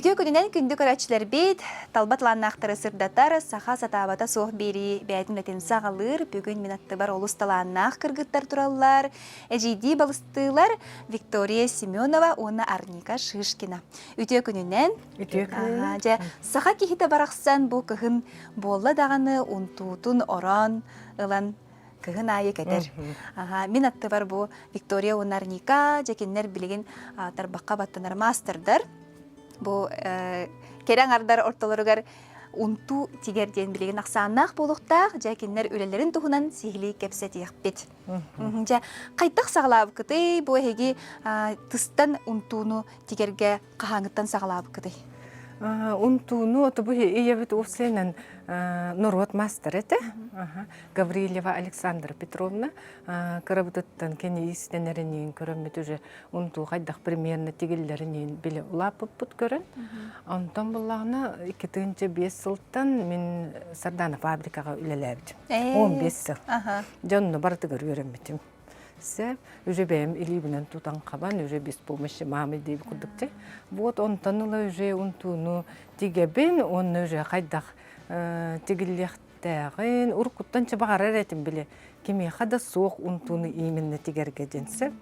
Үтүө күнүнэн күндү көрөөччүлэрбит, талба талааннаахтары сырдатар, саха сатаабата суох биэрии бэйэтин үлэтин саҕалыыр. Бүгүн мин аттыбар олус талааннаах кыргыттар тураллар. Эдьиийдии балыстыылар Виктория Семенова уонна Арника Шишкина. Үтүө күнүнэн. Үтүө күнүнэн. Дьэ, саха киһитэ барахсан бу кыһын буолла даҕаны унтуутун ороон ылан кыһын аайы кэтэр. Аха, мин аттыбар бу Виктория уонна Арника, дьэ кинилэр билигин тарбахха баттанар маастардар. Бу кэрэ аҥардар ортолоругар унтуу тигэр диэн билигин ахсааннаах буолуохтаах. Дьэ кинилэр үлэлэрин туһунан сиһилии кэпсэтиэхпит. Дьэ, хайдах саҕалаабыккытый? Бу эһиги тыстан унтууну тигэргэ хаһааҥҥыттан саҕалаабыккытый? Унтууну отобу ийэбит уопсайынан норуот маастара этэ. Гаврильева Александра Петровна кырабытыттан кини иистэнэриниин көрөммүт уже унтуу хайдах примерно тигиллэриниин биле улааппыппыт көрөн. Онтон буллаҕына 2005 сылтан мин Сардана фабрикаҕа үлэлээбитим. 15 сыл. Дьонно барытыгар үөрэммитим. Сөп. Уже бэйэм илиибинэн тутан хабан, уже без помощи мамы диэби курдук те. Вот онтон ыла уже унтууну тигэбин, уонна уже хайдах тигиллиэхтээҕин, уруккуттан чэ баҕарар этим били. Кимиэхэ да суох унтууну именно тигэргэ диэн сөп.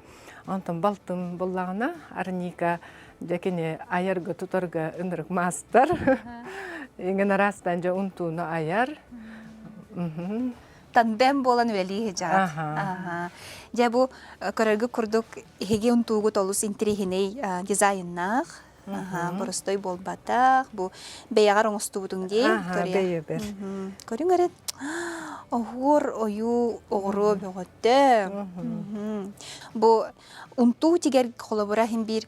Онтон балтым буллаҕына, Арника дьэ кини айарга тутарга ынырык маастар. Иҥэн араастаан дьэ унтууну айар. Тандем буолан үлэлии сылдьаҕыт. Аха. Дьэ бу көрөргө курдук эһиги унтуугут олус интириэһинэй дизайннаах, аха, боростой буолбатах. Бу бэйэҕэр оҥостубутуҥ дии, Виктория. Бэйэбэр. Көрүҥ эрэ. Оһуор ойуу оҕуруо бөҕөтө. Бу унтуу тигэр холобура иһин биир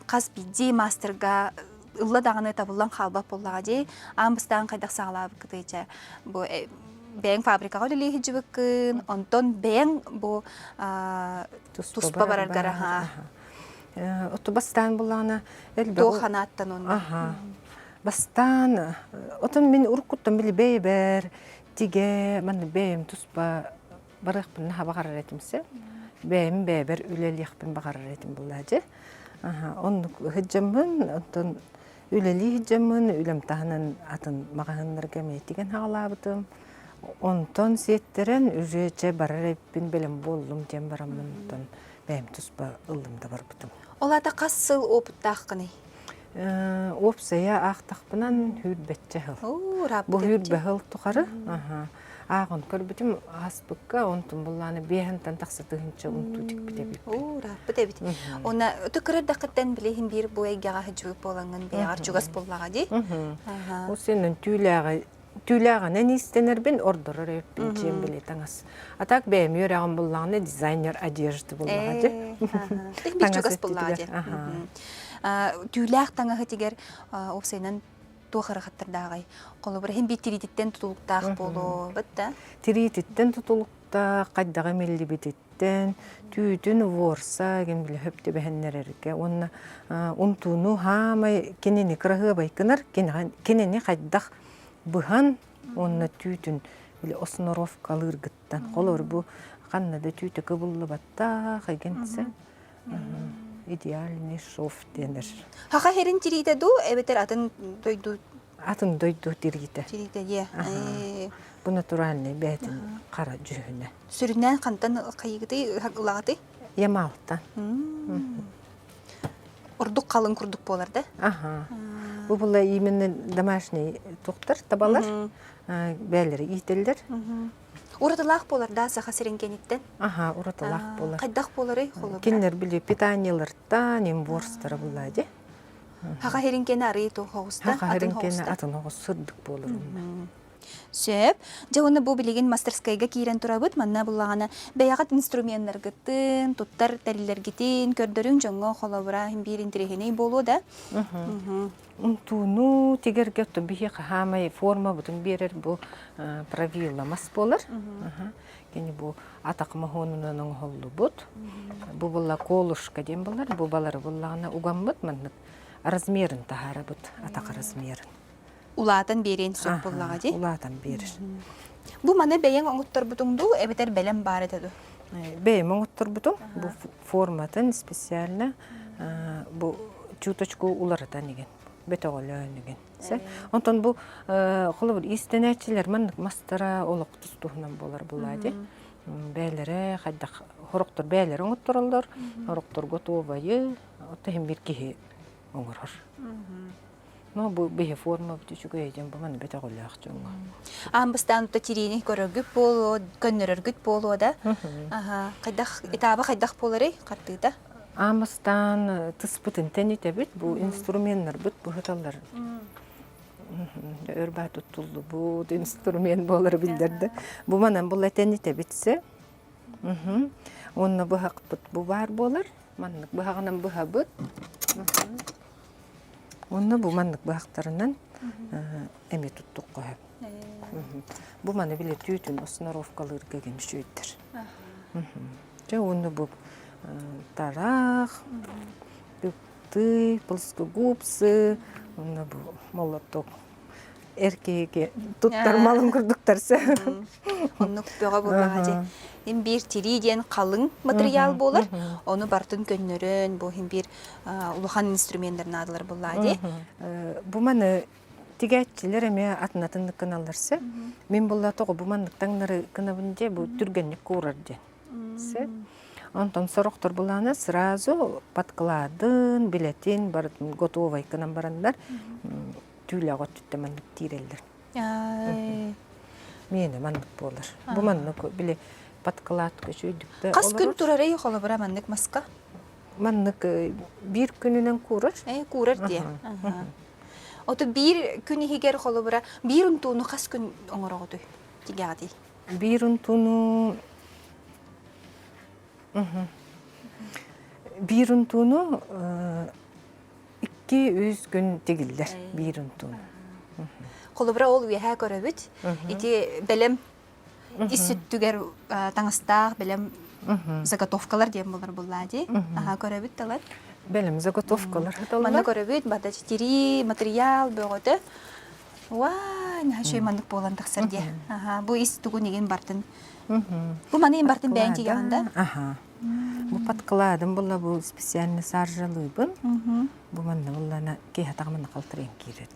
хас биирдии маастарга ылла даҕаны табыллан хаалбат буоллаҕа дии. Аан бастаан хайдах саҕалаабыккытый чэ? Бу бэйэҥ фабрикаҕа үлэлии сылдьыбыккын, онтон бэйэҥ бу туспа бараргар аһаа. Оту бастаан буллаҕына элбэх Туох ханааттан онно? Аха. Бастаан отон мин уруккуттан били бэйэбэр тигэ манна бэйэм туспа барыахпын наһаа баҕарар этим сэ. Бэйэм бэйэбэр үлэлиэхпин баҕарар этим буллаа дьэ. Аха, оннук сылдьаммын, онтон үлэлии сылдьаммын, үлэм таһынан атын маҕаһыыннарга эмиэ тигэн хаалаабытым. Онтон сиэттэрэн уже чэ барар эбиппин бэлэм буоллум диэн бараммын онтон бэйэм туспа ыллым да барбытым. Ол аата хас сыл опыттааххыный? Уопсайа аахтахпынан сүүрбэччэ сыл. Бу сүүрбэ сыл тухары ааҕан көрбүтүм ааспыкка онтун буллааны биэһэнтэн тахса тыһыынча унтуу тикпит эбиппин. Оо, ырааппыт эбит. Уонна өтө кырырдаххыттан билиһин биир бу эйгэҕэ сылдьыбыт буолаҥҥын бэйэҕэр чугас буоллаҕа дии. Ол сенен түүлээҕи түүлээҕинэн иистэнэрбин ордорор эбиппин дьиэм били таҥас. А так бэйэм үөрэҕим буллаҕына дизайнер одежды буллаҕа дии. Биир чугас буллаҕа дии. Түүлээх таҥаһы тигэр уопсайынан туох ыарахаттардааҕый? Холобура, иһин биир тириититтэн тутулуктаах буолуо, да? Тириититтэн тутулуктаах, хайдаҕа миллибититтэн, түүтүн ворса гин били хөп түбэһиннэрэргэ уонна унтууну хаамай кинини кыраһыабай гынар, кинини хайдах быһан уонна түүтүн били основкалыыргыттан холобур бу ханна да түүтэ кыбыллыбаттаах эгинсэ идеальный шов дэнэр. Хаха херин тириитэ дуу эбэтэр атын дойду атын дойду тириитэ. Тириитэ дии. Бу натуральный бээтин хара дьүһүнэ. Сүрүннээн хантан хайыгытый ылаҕытый? Ямалтан. Ордук халыҥ курдук буолар да? Аха. Бу була именно домашний туохтар табалар бээлери иитэллэр. Уратылаах буолар да саха сирин кэниттэн? Аха, уратылаах буолар. Хайдах буоларый холобура? Кинилэр били питаниелартан имборстара булла ди. Хаха сирин кэнэ арыы хоҕуста, Хаха сирин кэнэ атын оҕус сырдык буолар. Сөп. Дьэ уонна бу билигин мастерскайга киирэн турабыт. Манна буллаҕына бэйэҕит инструменнаргытын, туттар тэриллэргитин көрдөрүҥ дьоҥҥо холобура биир интэриэһинэй буолуо да. Унтууну тигэргэ оттон биһиэхэ хаамай формабытын биэрэр бу правила мас буолар. Кини бу атах моһуонунан оҥоһуллубут. Бу була колышко диэн булар. Бу балары буллаҕына угаммыт маннык размерын таһаарабыт атах размерын. Улаатан биэриэн сөп буоллаҕа дии. Улаатан биэрэр. Бу маны бэйэҥ оҥотторбутуҥ дуу, эбэтэр бэлэм баар этэ дуу? Бэйэм оҥотторбутум. Бу форматын специально бу чуточку уларытан игин. Бөтөҕөлөөн игин. Онтон бу холобур иистэнээччилэр маннык мастара олох тус-туһунан буолар булаа дии. Бээлэрэ хайдах хорохтор бээлэрэ оҥоттороллор, хорохторго туобайы, оттон иһин биир киһи оҥорор. Ну, бу биһи формабыт үчүгэй диэн бу маны бөтөҕөлөөх дьоҥҥо. Аан бастаан то тириини көрөргүт буолуо, көннөрөргүт буолуо да. Аха, хайдах этааба хайдах буоларый хартыыта? Аан бастаан тыспытын тэнитэбит, бу инструменнарбыт быһыталлар. Өр баа туттуллубут инструмент буолары биллэрдэ. Бу манан була тэнитэбит Уонна быһахпыт бу баар буолар. Маннык быһаҕынан быһабыт. Уонна бу маннык быһахтарынан эмиэ туттухха сөп. Бу маны били түүтүн сноровкалыырга гин үчүгэйдэр. Дьэ уонна бу тараах, ыптый, плоскогубцы, уонна бу молоток эр киһи туттар малын курдуктарса. Оннук бөҕө буоллаҕа дьэ. Ин биир тирии диэн халыҥ материал буолар. Ону бартын көннөрөн, бу иһин биир улахан инструменнар наадалар буоллаҕа дии. Бу маны тигээччилэр эмиэ атын-атыннык гыналлар сөп. Мин буолла тоҕо бу маннык таҥнары гынабын дии, бу түргэнник куурар диэн. Сөп. Онтон сорохтор булаана сразу подкладын, билетин барытын готовай гынан бараннар түүлээх өттүттэн маннык тиирэллэр. Миэнэ маннык буолар. Бу маннык били подкладка үчүгүйдүк Хас күн турарый холобура маннык маска? Маннык биир күнүнэн куурар. Э, куурар диэ. Ото биир күн иһигэр холобура биир унтууну хас күн оҥороҕутуй? Тигээҕитий? Биир унтууну биир унтууну 2-3 күн тигиллэр биир унтууну. Холобура ол үөһээ көрөбүт. Ити бэлэм ис сүттүгэр таҥастаах бэлэм заготовкалар диэн буолар буллаа дии. Аха көрөбүт талар. Бэлэм заготовкалар Манна көрөбүт бата тирии материал бөҕөтө. Уа, наһаа үчүгэй маннык буолан тахсар диэ. Аха, бу ис тугун игин бартын. Бу маны бартын бэйэн тигэҕин да? Аха. Бу подкладым була бу специально саржалыыбын. Бу манна буллана киһи атаҕымын халтырыйан киирэр.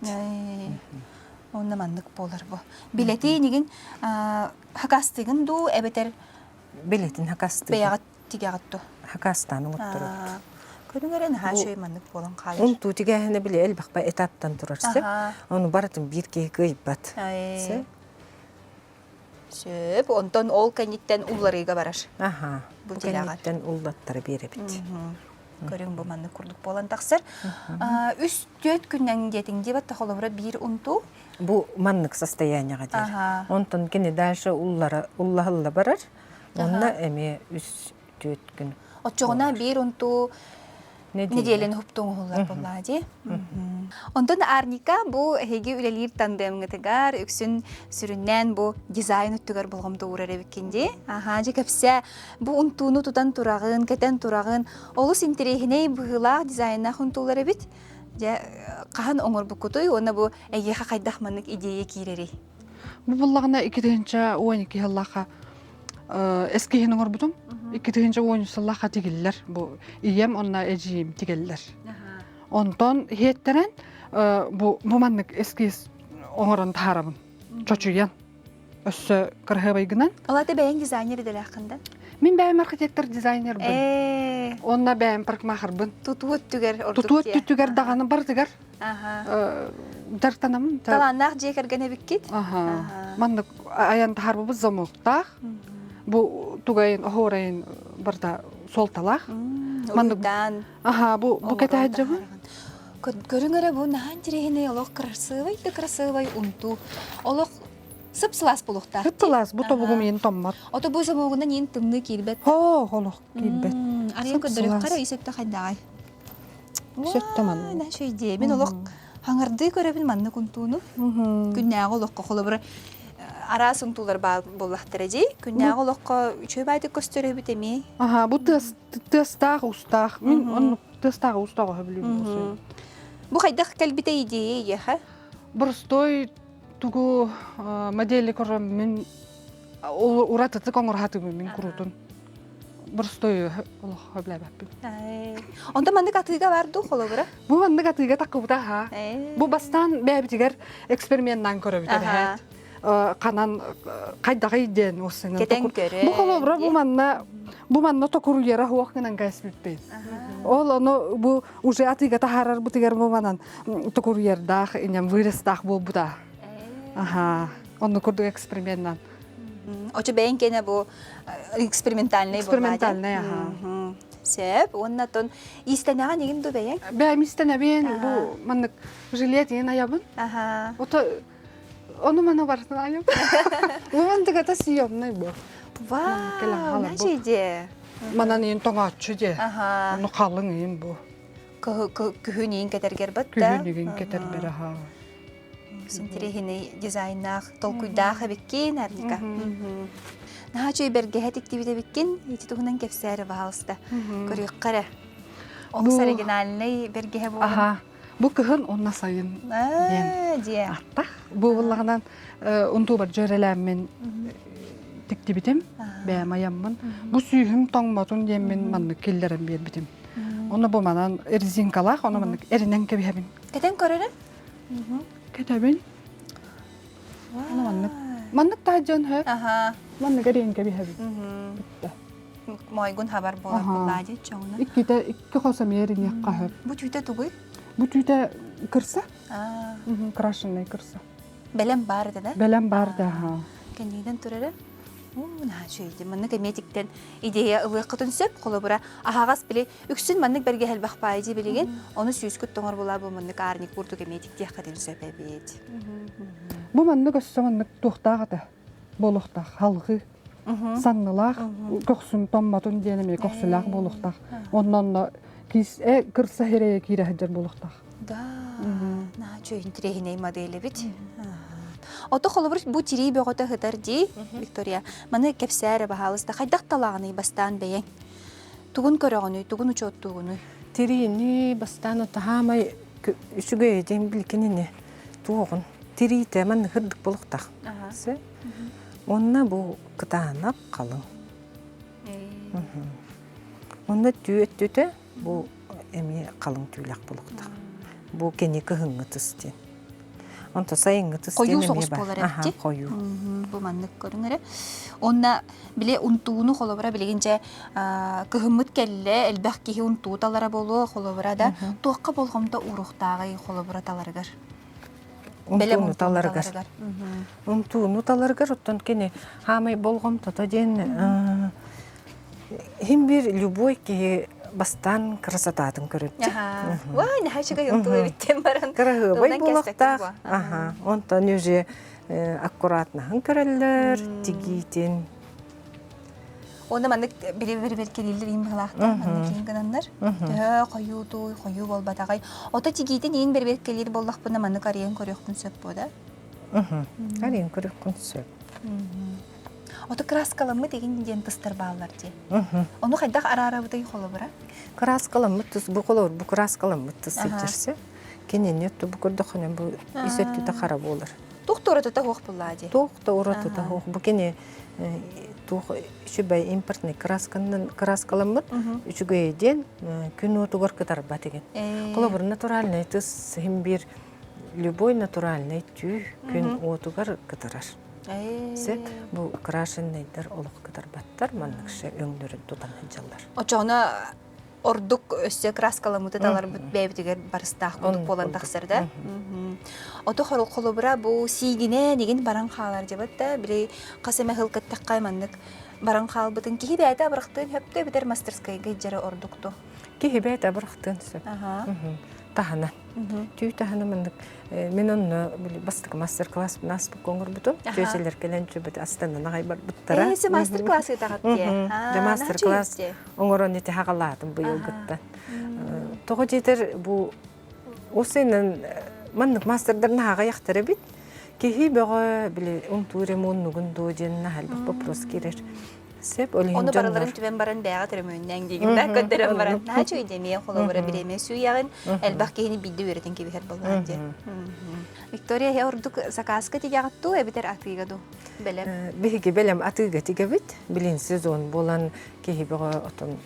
Онно маннык буолар бу. Билети нигин хакастыгын дуу эбэтэр Билетин хакастыгын. Бэйэҕит тигэҕит дуу? Хакастаан оҥотторобут. Көрүҥ эрэ наһаа үчүгэй маннык буолан хаалар. Унтуу тигээһинэ били элбэх этаптан турар сөп. Ону барытын биир киһи кыайбат. Сөп. Сөп. Онтон ол кэнниттэн улларыыга барар. Аха. Бу кэнниттэн уллаттара биэрэбит. Көрүҥ бу маннык курдук буолан тахсар. Үс түөрт күннэн диэтиҥ диэбэт холобура биир унтуу. Бу маннык состояниеҕа диир. Онтон кини дальше уллара уллаһылла барар. Онно эмиэ үс түөрт күн. Оччоҕуна биир унтуу нэдиэлэни хуптуҥуһуллар буоллаа дии. Онтон Арника бу эһиги үлэлиир тандемҥытыгар үксүн сүрүннээн бу дизайн өттүгэр болҕомто уурар эбиккин дии. Аһаа, дьэ кэпсээ, бу унтууну тутан тураҕын, кэтэн тураҕын, олус интэриэһинэй быһыылаах дизайннаах унтуулар эбит. Дьэ, хаһан оҥорбуккутуй уонна бу эйиэхэ хайдах маннык идея киирэрий? Бу буллаҕына 2012 сыллаахха эскиһин оҥорбутум. 2013 сыллаахха тигиллэр. Бу ийэм онно эдьиийим тигэллэр. Онтон иһиэттэрэн бу бу маннык эскиз оҥорон таһаарабын. Чочуйан. Өссө кыраһыабайгынан. Ол аты бэйэҥ дизайнер идэлээххин да? Мин бэйэм архитектор дизайнербын. Ээ. Онно бэйэм парикмахербын. Тутуу өттүгэр ордук Тутуу өттүгэр даҕаны барытыгар дьарыктанамын. Талааннаах дьиэ кэргэн эбиккит. Маннык айан таһаарбыбыт замоктаах. Бу тугайын, оһуорайын барыта суолталаах. Маннык Аха, бу бу кэтэһэддьэбин. Көрүҥ эрэ бу наһаа интэриэһинэй олох красивый да красивый унтуу. Олох сып-сылаас буолуохтаах. Сып-сылаас, бу тобугум иин томмот. Ото бу собугунан иин тымныы киирбэт. Хоо, олох киирбэт. Арыйан көрдөрүөххэ эрэ ис өттө хайдаҕай. Сөттө маннык. Наша идея. Мин олох хаҥардыы көрөбүн маннык унтууну. Күннээҕи олоххо холобура араас унтуулар баар буоллахтара дии. Күннээҕи олоххо үчүгэй баайдык көстөр эбит эмиэ. Аха, бу тыас тыастаах устаах. Мин оннук тыастаах устаах оһо билим. Бу хайдах кэлбитэ идея эйиэхэ? Боростой тугу модели көрөм мин уратытык оҥорхатыбын мин курутун. боростуой олох сөбүлээбэппин. Онто маннык атыыга бар дуу холобура? Бу маннык атыыга таккыбыта аха. Бу бастаан бэйэбитигэр эксперименнаан көрөбүт эбээт. Ханан хайдаҕый диэн уоссанан Кэтэн көрө. Бу холобура бу манна бу манна токуруйара хуох гынан кээспиппит. Ол ону бу уже атыыга таһаарарбытыгар бу манан токуруйардаах инем вырастаах буолбута. Аха. Онну курдук эксперименнан. Очо бэйэн кэнэ бу экспериментальный Экспериментальный, аха. Сөп. Уонна тон иистэнэҕин игин ду бэйэҥ? Бэйэм иистэнэбин бу маннык жилет иин айабын. Аха. Ото ону маны барытын айабын. Бу мандыгата съемный бу. Вау, начи идея. Манан иин тоҥооччу дии. Аха. Ону халыҥ иин бу. Күһүн иин кэтэргэр бат да. Күһүн иин кэтэрбэр аха. Интэриэһинэй дизайнаах, толкуйдаах эбиккин, Арника. Наһаа үчүгэй бэргэһэ тиктибит эбиккин. Ити туһунан кэпсээ эрэ, пожалуйста. Көрүөххэ эрэ. Олус оригинальный бэргэһэ буолан. Аха. Бу кыһын уонна сайын диэн дьиэ. аттах. Бу буллаҕынан унтуубар дьөрэлээммин тиктибитим, бэйэм айаммын. Бу сүүһүм тоҥмотун диэммин маннык киллэрэн биэрбитим. Ону бу манан резинкалаах, ону маннык эринэн кэбиһэбин. Кэтэн көрөрүм. Кэтэбин. Аны маннык. Маннык таһдьан хэ. Аха. Маннык эриэн кэбиһэбин. Бүттэ. Мойгун хабар буолар буллаа дии чоҥуна. Иккитэ икки хос эмиэ эриниэххэ хөп. Бу түүтэ тугуй? Бу түүтэ кырса. Крашеный кырса. Бэлэм баар этэ да? Бэлэм баар да, аха. Кэннигинэн турара. Наһаа үчүгэй. Маннык эмиэ идея ылыаххытын сөп. Холобура, аһаҕас били Үксүн маннык бэргэһэ элбэх баайы дии билигин, ону сүүскүт тоҥор буолаа бу маннык аарник курдук эмиэ тиктиэххитин сөп эбит. Бу маннык өссө маннык туохтаах этэ буолуохтаах халҕыы саннылаах көхсүн томмотун диэн эмиэ көхсүлээх буолуохтаах онно онно киис э кырса хирэйэ киирэ сылдьар буолуохтаах Да, наһаа үчүгэй интэриэһинэй модель эбит. Ото холобур бу тирии бөҕөтө сытар дии, Виктория. Маны кэпсээ эрэ баһаалыста. Хайдах талааҕыный бастаан бэйэҥ? Тугун көрөҕүнүй, тугун учуоттуугунуй? Тириини бастаан отаһаамай үчүгэй диэн билкинини туоҕун тириитэ манна хырдык буолуохтаах. Онно бу кытаанах халыҥ. Онно түү өттүтэ бу эмиэ халыҥ түүлэх буолуохтаах. Бу кини кыһыҥҥы тыс диэн. Онто сайыҥҥы тыс Хойуу соҕус буолар эбит Хойуу. Бу маннык көрүҥ эрэ. Онно били унтууну холобура билигин дьэ кыһыммыт кэллэ, элбэх киһи унтуу талара буолуо холобура да туохха болҕомто ууруохтааҕый холобура таларыгар? Унтууну таларыгар. Унтууну таларыгар оттон кини хаамай болҕомтото диэн Иһин биир любой киһи бастаан красотатын көрөччү. Уай, наһаа үчүгэй унтуу эбиттэн баран. Кыраһыабай буолуохтаах. Аха. Онтон уже аккуратнаһын көрөллөр, тигиитин. Онно маннык били-били кэлииллэр иин быһалаахтар, маннык иин гынаннар. Төһө хойуутуй, хойуу буолбатаҕай. Ото тигиитин иин бэрбиэркэлиир буоллахпына маннык арыйан көрүөхпүн сөп буо да? Арыйан көрүөххүн сөп. Ото краскаламмыт игин диэн тыстар бааллар дии. Ону хайдах араарабытый холобура? Краскаламмыт тыс бу холобур бу краскаламмыт тыс сылдьарсы. Кинини бу көрдөххүнэ бу ис өттүтэ хара буолар. Туох да уратыта суох буллаа дии. Туох да уратыта суох. Бу кини туох үчүгэй импортный красканан краскаламмыт үчүгэй диэн күн уотугар кытарбат игин. Холобур натуральный тыс хим биир любой натуральный түү күн уотугар кытарар. Сөп. Бу крашенныйдар олох кытарбаттар, манныкша өҥнөрүн тутан сылдьаллар. Очоҕуна ордук өссө краскаламмыты таларбыт бэйэбитигэр барыстаах курдук буолан тахсар да. Ото холобура бу сиигинэн игин баран хаалар дьабат да, били хас эмэ сыл кыттэххэ маннык баран хаалбытын киһи бэйэтэ абырахтыан сөптө эбэтэр мастерскайга илдьэрэ ордукту. Киһи бэйэтэ абырахтыан сөп. Таһынан. Түү таһынан маннык Мин онно бастакы мастер-класс ааспыкка оҥорбутум. Чүөчэлэр кэлэн чүбэт астанан аҕай барбыттара. Ээ, мастер-класс ыытаҕыт дии. Дьэ мастер-класс оҥорон ити хаҕалаатым быйылгыттан. Тоҕо диэтэр бу осынан маннык мастердар наһаа аҕыйахтар эбит. Киһи бөҕө били унтуу ремоннугун дуо диэн наһаа элбэх вопрос киирэр. Сөп, ол иһин Ону барыларын дьоннор түбэн баран бэйэҕэ төрөмүөннээн диигин да көрдөрөн баран наһаа үчүгэй эмиэ холобура бириэмэ сүүйэҕин элбэх киһини биирдэ үөрэтэн кэбиһэр буоллаҕын дии. Виктория эһэ ордук сакааска тигэҕит дуу эбэтэр атыыга дуу бэлэм? Биһиги бэлэм атыыга тигэбит. Билин сезон буолан киһи бөҕө отон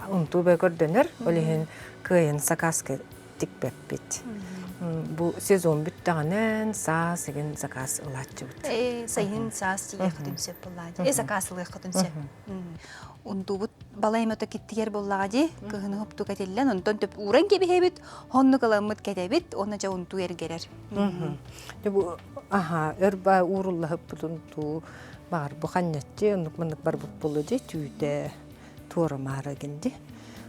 унтуу бэ көрдөнөр. Ол иһин кыайан сакааска тикпэппит. Бу сезон бүттэҕинэн саас игин заказ ылааччыбыт. Э, сайын саас тиийиэххитин сөп буоллаҕа дии. Э, заказ ылыаххытын сөп. Унтуубут балай эмэ киттигэр буоллаҕа дии. Кыһыны хуптук этиллэн, онтон төп ууран кэбиһэбит, хоннук ыламмыт кэтэбит, уонна дьэ унтуу эргэрэр. Дьэ бу аха өр ба ууруллаһыппыт унтуу баҕар бу ханньаччы оннук маннык барбыт буолуо дии түүтэ туора-маара гин дии.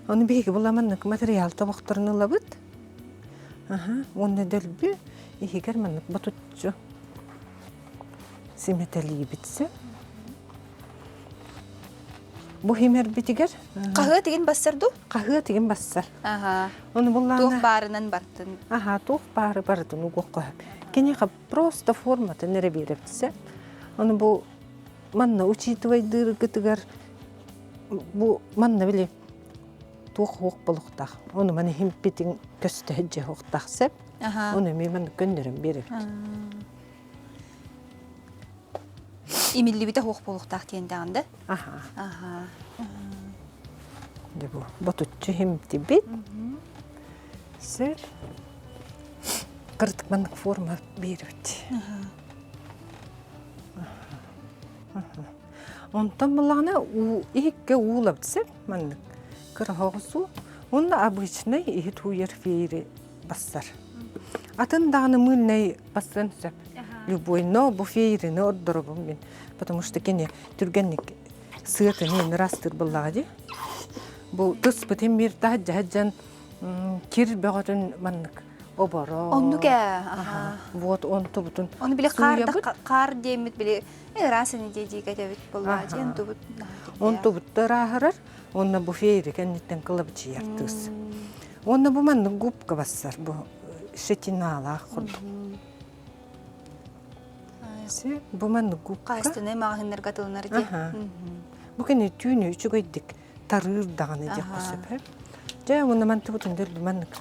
Ону биһиги була маннык материал тобохторун ылабыт. Аха, уонна дөлбү иһигэр маннык ботуччу симэтэлиибит сөп. Бу химэрбитигэр Хаһыа тигин бассар дуу? Хаһыа тигин бассар. Аха. Ону буллаана Туох баарынан бартын. Аха, туох баары барытын угуохха сөп. Киниэхэ просто форматын эрэ биэрэбит Ону бу манна учитывайдыыргытыгар бу манна били туох уох болохтаах ону маны химпитин көстө дьиһохтаах сеп ону эмиэ манна көннөрөн биэрэбит имиллибитэ хуох буолуохтаах диэн даҕан да аха аха дьэ бу ботуччу химтибит сир кырдык маннык форма биэрэбит Онтон буллаҕына уу иһиккэ уулабыт сөп маннык кыра оҕус уу уонна обычнай иһит ууйар феери бассар. Атын даҕаны мыыннай бассыан сөп. Любой, но бу феерини ордоробун мин, потому что кини түргэнник сыатын ыраастыыр буоллаҕа дии. Бу тыспытын биир таһырдьа сылдьан кир бөҕөтүн маннык оборо. Оннук ээ. Аха. Вот онтубутун Ону били хаар хаар диэммит били ыраас ини дии кэтэбит буоллаа дии онтубут Онтубут ырааһырар уонна бу феери кэнниттэн кылабычыйар тыас. Уонна бу маннык губка бассар бу шетинаалаах курдук. Бу маннык губка. Хаастынай маҕаһыыннарга тылынар дии. Бу кини түүнү үчүгэйдик тарыыр даҕаны диэххэ сөп. Дьэ уонна мантыбытын дөрдү маннык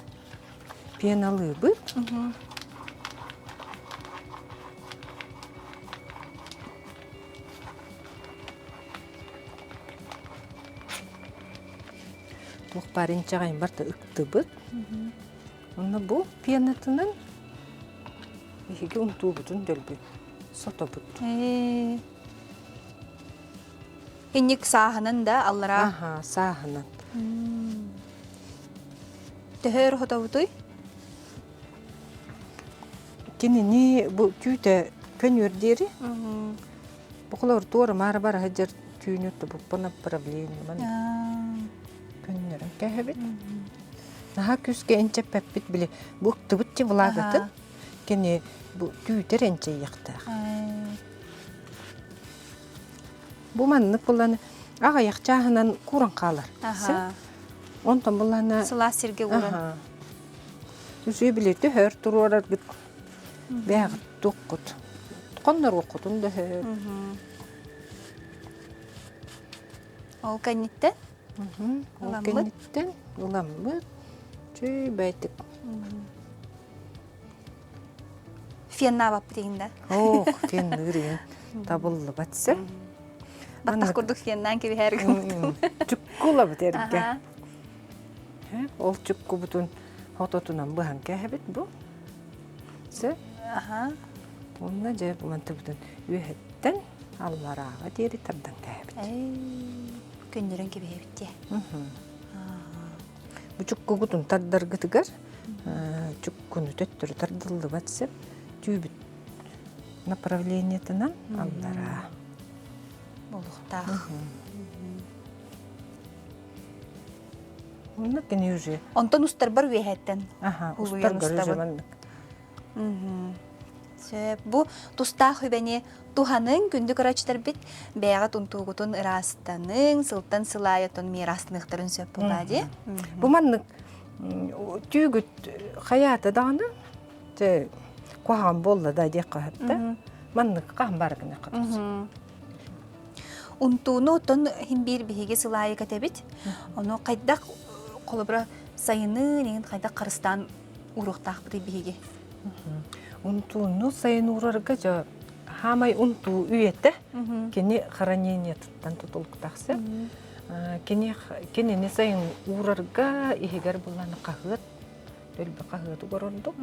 пеналыыбыт. Туох баар инчэҕэйин барыта ыктыбыт. Онно бу пенатынан биһиги унтуубутун дөлбүт сотобут. Инник сааһынан да аллараа. Аха, сааһынан. Төһө өр хотобутуй? Кинини бу түүтэ көнүөр диэри. Бу холор туора маара бара сылдьар түүнү тубуппа направление ман көннөрөн кэһэбит. Наһаа күүскэ энчэппэппит били бу ыктыбыт ти влагатын кини бу түүтэр энчэйиэхтээх. Бу маннык булланы аҕыйах чааһынан кууран хаалар. Онтон булланы сылаас сиргэ ууран. Үсүө били төһөр туруораргыт бэҕит туоххут хонноруоххутун дөһөр. Ол кэнниттэн Ол кэнниттэн ыламмыт чүй бэйтик Феннаабаппыт иһин да. Ох, фенныыр иһин табыллыбат сэ. Баттах курдук феннаан кэбиһээр гыммытым. Чуккулабыт эргэ. Ол чуккубутун хототунан быһан кээһэбит бу. Сэ. Онно дьэ мантыбытын үөһэттэн алларааҕа диэри тардан кээһэбит. Көннөрөн кэбиһэбит дии. Бу чуккугутун тардаргытыгар чуккуну төттөрү тардыллыбат сөп түүбүт направлениетынан аллараа. Буолуохтаах. Онно кини уже Онтон устарбар үөһэттэн. Аха, устаргар уже маннык. Сөп. Бу тустаах үбэни туһаныҥ, күндү көрөөччүлэрбит бэйэҕит унтуугутун ыраастаныҥ, сылтан сыл аайы оттон миэраастаныахтарын сөп буолаа дии. Бу маннык түүгүт хайаата даҕаны дьэ куһаҕан буолла да диэххэ сөп да маннык хаһан баар гыныахха. Унтууну оттон иһин биир биһиги сыл аайы кэтэбит. Ону хайдах холобура сайыны нигин хайдах харыстаан ууруохтаахпытый биһиги? Унтууну сайын уурарга дьэ хаамай унтуу үйэтэ кини хранениетыттан тутулуктаах сөп. Кини кинини сайын уурарга иһигэр булан хаһыат өлбө хаһыаты ордук.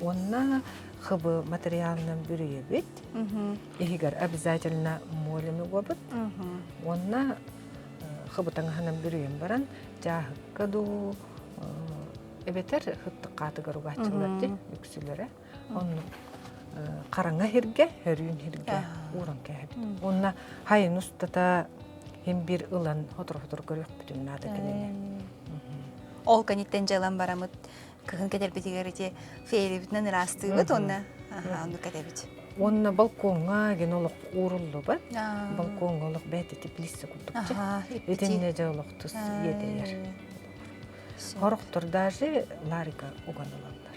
Уонна хыбы материалынан бүрүйэбит. Иһигэр обязательно молин угабыт. Уонна хыбы таҥаһынан бүрүйэн баран дьааһыкка дуу эбэтэр хыттыккаатыгар угааччылар дии үксүлэрэ. Оннук хараҥа сиргэ, хөрүүн сиргэ ууран кээһэбит. Уонна хайын устата хин бир ылан хотору-хотору көрүөхпүтүн наада кинини. Ол кэнниттэн дьыалан барамыт кыһын кэтэрбитигэр ити феерибитинэн ыраастыыбыт уонна оннук кэтэбит. Уонна балкоҥҥа гин олох ууруллубат. Балкоҥҥа олох бэйэтэ теплица курдук. Итиннэ дьэ олох тус иэдэйэр. Сорохтор даже ларика уган ылаллар.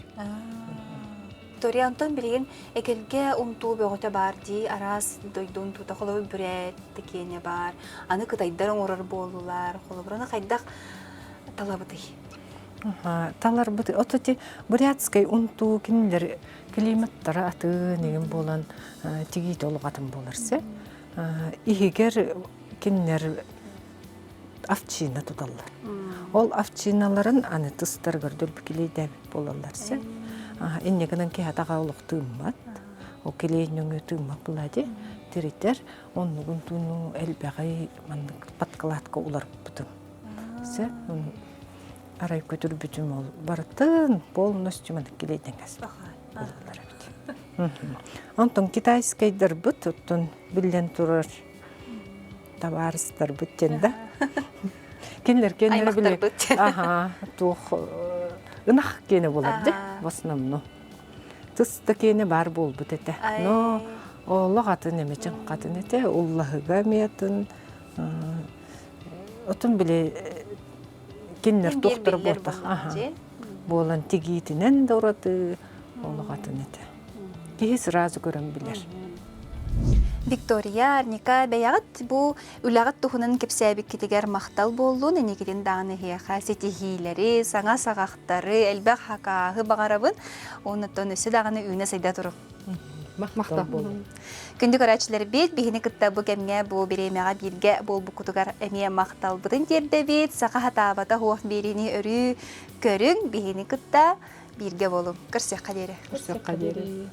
Виктория, онтон билигин эгэлгэ унтуу бөҕөтө баар дии, араас дойду унтуута холобур бүрээт киэнэ баар, аны кытайдар оҥорор буоллулар, холобур, аны хайдах талабытый? Таларбыт, от эти бурятскай унтуу кинилэр климаттара атын игин буолан тигиитэ олох атын буолар се. Иһигэр кинилэр овчина туталлар. Ол овчиналарын аны тыстарыгар дөлбүкилейдээбит буолаллар сен. Инне гынан киһи атаҕа олох тыыммат. Ол килиэй нөҥүө тыыммат буолаа дии. Тиритэр. Оннугун тууну элбэҕи маннык подкладка уларыппытым. Сөп. Арай көтүрбүтүм ол барытын полностью маннык килиэйдэн буолаллар эбит. Онтон китайскайдарбыт оттон биллэн турар табаарыстарбыт диэн да. Кинилэр кинилэр били аха туох ынах киэнэ буолар дии в основном. Тыс да киэнэ баар буолбут этэ. Но олох атын эмэ чыҥхатын этэ, уллаһыга эмиэ атын. Отун били кинилэр туохтара буолтах буолан тигиитинэн да ураты олох атын этэ. Киһи сразу көрөн билэр. Виктория, Арника, бэйэҕит бу үлэҕит туһунан кэпсээбиккитигэр махтал буоллун, инникитин даҕаны эһиэхэ ситиһиилэри, саҥа саҕахтары, элбэх хакааһы баҕарабын. Оннуттан өссө даҕаны үүнэ-сайда туруҥ. Махтал буоллун. Күндү көрөөччүлэрбит, биһини кытта бу кэмҥэ, бу бириэмэҕэ бииргэ буолбуккутугар эмиэ махталбытын тиэрдэбит. Саха хатаабата суох биэриини өрүү көрүҥ, биһини кытта бииргэ буолуҥ. Көрсүөххэ диэри. Көрсүөххэ диэри.